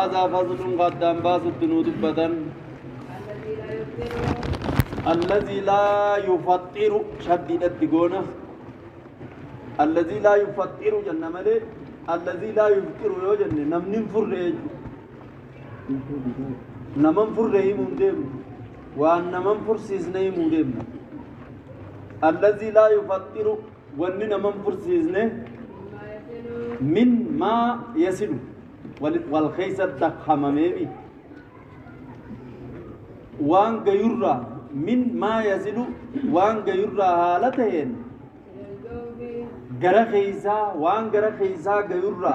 هذا فصل قد باس دبة. الذي لا يفطر شديد الدقونة. الذي لا يفطر جنة ملي الذي لا يفطر يو جنة نمن فر نمن فر مودم وأن نمن فر سيزني مودم. الذي لا يفطر وأن نمن فر سيزني من ما يسل والخيسة تخمميمي وان غيرا من ما يزل وان غيرا حالتين غره خيسا وان غره خيسا غيرا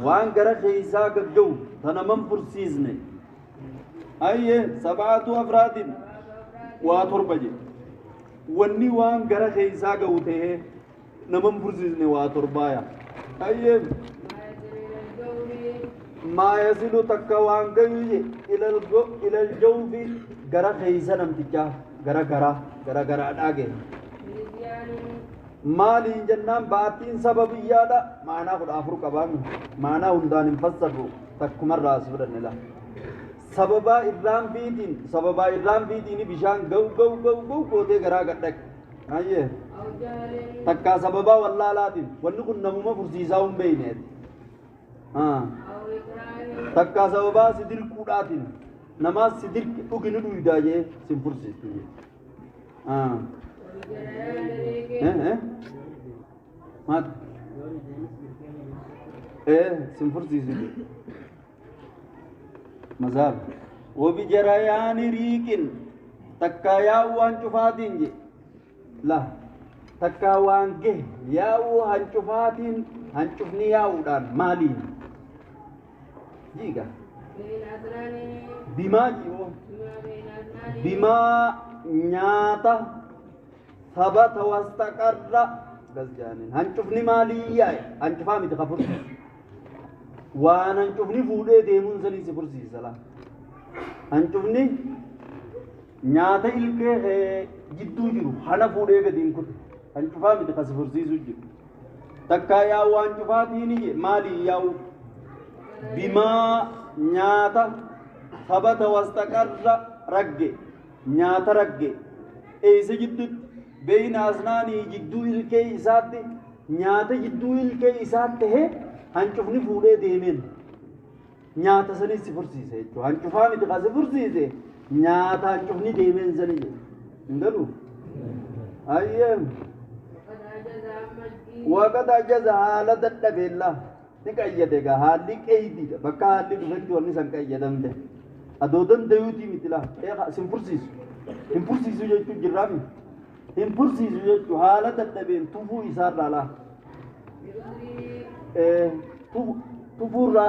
وان غره خيسا غدو تنمم فرسيزني اي سبعه افراد واتربج وني وان غره خيسا غوته نمم فرسيزني واتربايا اي ما يزل تكوان غيوي الى الجوف غرا خيسا نمتجا غرا غرا غرا غرا داغه مالين جنان باتين سببيادا معنا قد افر قبان معنا هندان فسروا تكمر راس بدنلا سببا ارام بيدين سببا ارام بيدين بشان غو غو غو غو كوتي غرا غدك ايه تكا سببا والله لاتين ونكن نمما فرسيساون بينه takka sababa sidir kudaatiin nama sidir dhuginu dhuydaa jee sin fursiistu jee maat sin fursiisu jee mazaab wabijarayaani riiqin takka yaa'u hancufaatiin jee la takka waan gahe yaa'u hancufaatiin hancufni yaa'uudhaan maaliin جيجا بما جيو بما نياتا ثبت واستقر بس جانين هنشوفني مالي ياي هنشوفها متخفر وانا هنشوفني فودي ديمون سني سفرسي سلا هنشوفني نياتا إلكي جدو جرو هنا فودي قديم كت هنشوفها متخفرسي سجل تكايا وانشوفها تيني مالي ياو بما نياتا ثبت واستقر رجع نياتا رجع ايس جدو بين اسناني جدو الكي اسات نياتا جدو الكي اسات ہے هنشوفني فودي ديمين نياتا سني سفرسي سي جو هنشوفا متخ سفرسي سي نياتا هنشوفني ديمين سني اندلو ايام وقد عجز حالة بالله ni qayyade egaa haalli qeeydiidha bakka haalli dhufetti wanni san qayyadamte adoo dandayuutii miti laa sin fursiisu hin fursiisu jechuu jirraami hin fursiisu jechuu haala dadhabeen tufuu isaarraa laa tufuurraa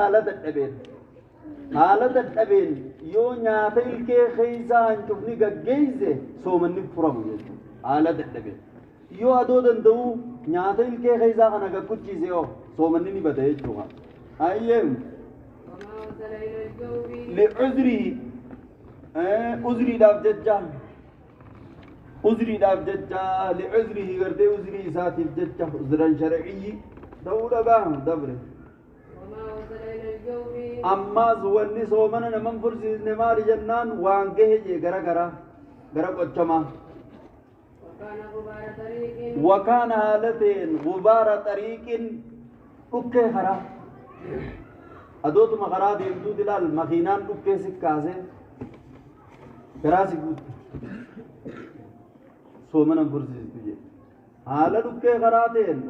haala dadhabeen yoo nyaata ilkee keeysaa hancufni gaggeeyse soomanni furamu jechuu haala dadhabeen yoo adoo danda'uu nyaata ilkee keeysaa kana gagguchiise yoo soomanni ni bada jechuudha. Ayyee li'uzrii uzriidhaaf jecha uzriidhaaf jecha li'uzrihi gartee uzrii isaatiif jecha uzran sharciyyi ta'uu dhagaa dabre. Ammaas wanni soomana naman fursiisne maali jennaan waan gahe jee gara gara gara qochamaa. وكان هالتين غبار طريق dhukkee karaa adootuma karaa deemtuu ilaal makiinaan dhukkee si kaasee garaa si guutte soomana fursiistu jedhe haala dhukkee karaa ta'een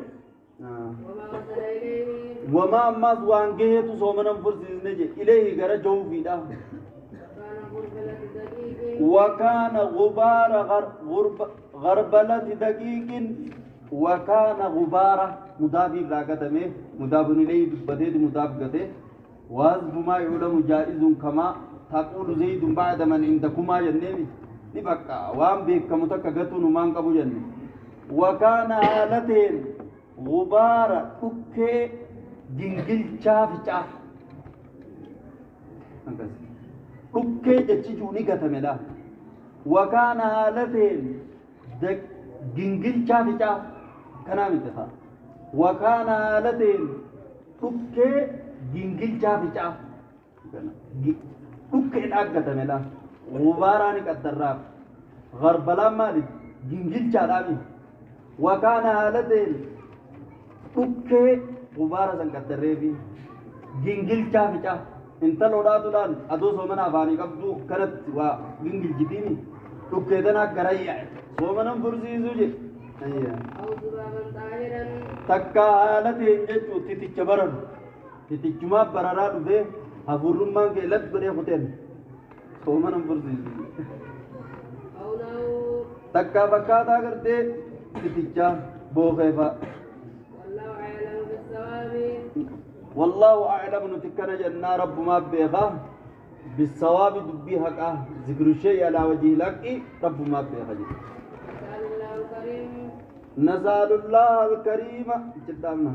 wamaa ammaas waan gaheetu soomana fursiisne jedhe ileehi gara jawfiidha. وكان غبار غربلة دقيق وكان غبار مضاف راقتمه مضاف إليه دبته مضاف قته وحذف ما يعلم جائز كما تقول زيد بعد من عندكما جنبي نبقى وان بك متكغتون ما قبو جنبي وكان حالتين غبار dhukkee gingilchaa ficaa dhukkee jechi ni gatame la وكان حالتين gingilchaa ficaa kanaa miti haa وكان حالتين dhukkee gingilchaa ficaa Kana dhukkee dhaaggatame laa gubaaraani qaddarraaf garbalaan maali gingilchaadhaami wakaana haala ta'een dhukkee gubaara san qaddarreefi gingilchaa ficaa intaloodhaatuudhaan adoo soomana afaanii qabdu kanatti waa gingilchitiini dhukkee tana gara yaa'e soomanan fursiisuu jedhe. أو ذبابا طاهرا. Takka haala ta'een jechuu titicha bararu titichumaa bararaa dhufee hafuurrummaan kee lat godhee kuteen soomanan fursiisu. أو نوم. Takka fakkaataa gartee titichaa bookeefaa. والله أعلم بالصواب. والله أعلم نتكنا جنة رب ما بيغا بالصواب دبي حقا ذكر الشيء على وجه الحق رب ما بيغا. نسأل الله الكريم. نسأل الله الكريم جدامنا.